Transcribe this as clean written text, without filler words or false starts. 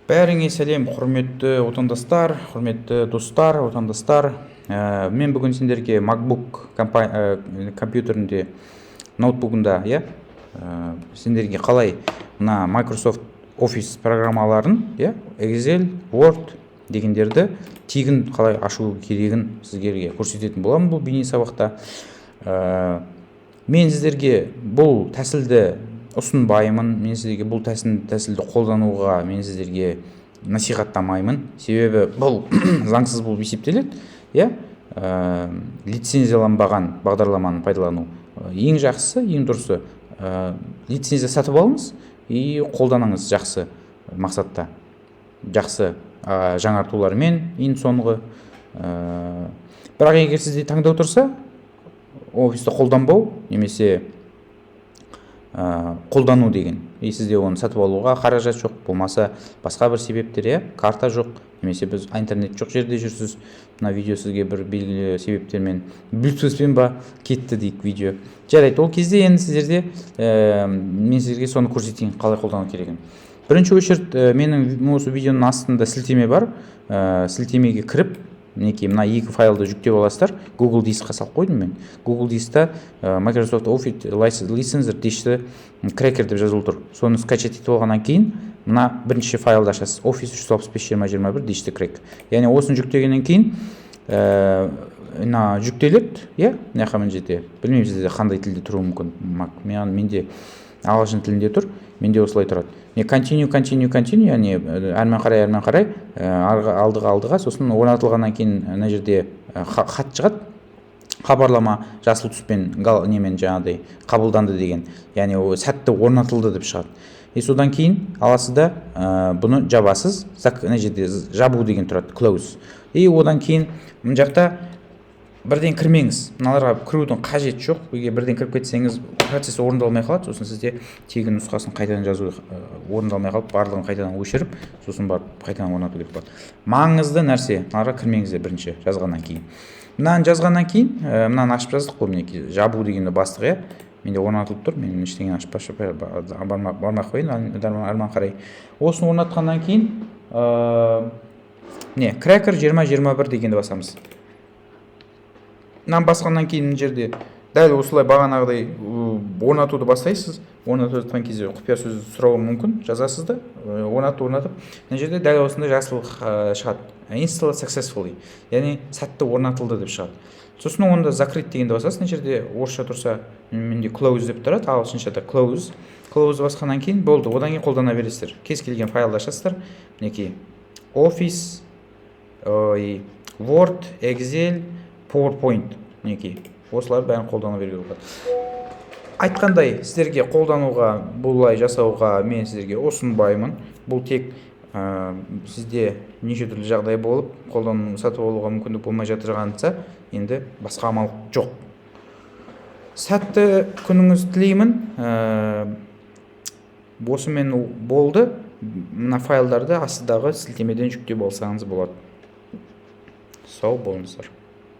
Бәріңе сәлем, құрметті отандастар, құрметті достар, отандастар. Мен бүгін сендерге MacBook компьютерінде, ноутбугында, иә, сендерге қалай мына Microsoft Office программаларын, иә, Excel, Word дегендерді тегін қалай ашу керегін сіздерге көрсететін боламын бұл бейне сабақта. Мен сіздерге бұл тәсілді ұсынбаймын, мен сіздерге бұл тәсілді қолдануға мен сіздерге насихаттамаймын, себебі бұл заңсыз болып есептеледі, иә, лицензияланбаған бағдарламаны пайдалану. Ең жақсысы, ең дұрысы, лицензия сатып алыңыз и қолданыңыз жақсы мақсатта, жақсы жаңартулармен ең соңғы. Бірақ егер сізде таңдау тұрса, офисті қолданбау немесе қолдану деген, и сізде оны сатып алуға қаражат жоқ, болмаса басқа бір себептер, иә, карта жоқ немесе біз интернет жоқ жерде жүрсіз, мына видео сізге бір белгілі себептермен блютуспен ба кетті дейік видео, жарайды, ол кезде енді сіздерде мен сіздерге соны көрсетейін, қалай қолдану керегін. Бірінші очередь, менің осы видеоның астында сілтеме бар, сілтемеге кіріп, мінекей, мына екі файлды жүктеп аласыздар. Google Дискқа салып қойдым мен. Google Дискта Microsoft Office License DHT Cracker деп жазулы тұр. Соны скачать етіп алғаннан кейін мына бірінші файлды ашасыз: Office 365 2021 DHT Crack. Яғни осыны жүктегеннен кейін мына жүктеледі, иә, мына жаққа, мына жерде, білмеймін, сізде қандай тілде тұруы мүмкін, менде ағылшын тілінде тұр, менде осылай тұрады. Не, continue, continue, continue, яғни әрмен қарай, әрмен қарай, алдыға, алдыға. Сосын орнатылғаннан кейін мына жерде хат шығады, хабарлама, жасыл түспен, немен, жаңағыдай қабылданды деген, яғни ол сәтті орнатылды деп шығады. И содан кейін аласыз да, бұны жабасыз. Мына жерде жабу деген тұрады, close. И одан кейін мына жақта бірден кірмеңіз, мыналарға кірудің қажеті жоқ. Егер бірден кіріп кетсеңіз, процесс орындалмай қалады. Сосын сізде тегін нұсқасын қайтадан жазу орындалмай қалып, барлығын қайтадан өшіріп, сосын барып қайтадан орнату керек болады. Маңызды нәрсе: мыналарға кірмеңіздер бірінші жазғаннан кейін. Мынаны жазғаннан кейін, мынаны ашып жаздық қой, мінекей, жабу дегенді бастық, иә. Менде орнатылып тұр, мен ештеңені ашып бармай ақ қояйын арман қарай. Осыны орнатқаннан кейін, не, Cracker 2021 дегенді басамыз. Мынаны басқаннан кейін мына жерде дәл осылай бағанағыдай орнатуды бастайсыз. Орнатып жатқан кезде құпия сөз сұрауы мүмкін, жазасыз да, орнатып, мына жерде дәл осындай жасыл шығады: installed successfully, яғни сәтті орнатылды деп шығады. Сосын онда закрыть дегенді басасыз. Мына жерде орысша тұрса, менде close деп тұрады, ағылшыншада close. Close басқаннан кейін болды, одан кейін қолдана бересіздер. Кез келген файлды ашасыздар, мінекей, Office, ой, Word, Excel, PowerPoint, мінекей, осылардың бәрін қолдана беруге болады. Айтқандай, сіздерге қолдануға, бұлай жасауға мен сіздерге ұсынбаймын. Бұл тек сізде неше түрлі жағдай болып, қолдану, сатып алуға мүмкіндік болмай жатырғанса, енді басқа амал жоқ. Сәтті күніңіз тілеймін. Осымен болды. Мына файлдарды астыдағы сілтемеден жүктеп алсаңыз болады. Сау болыңыздар.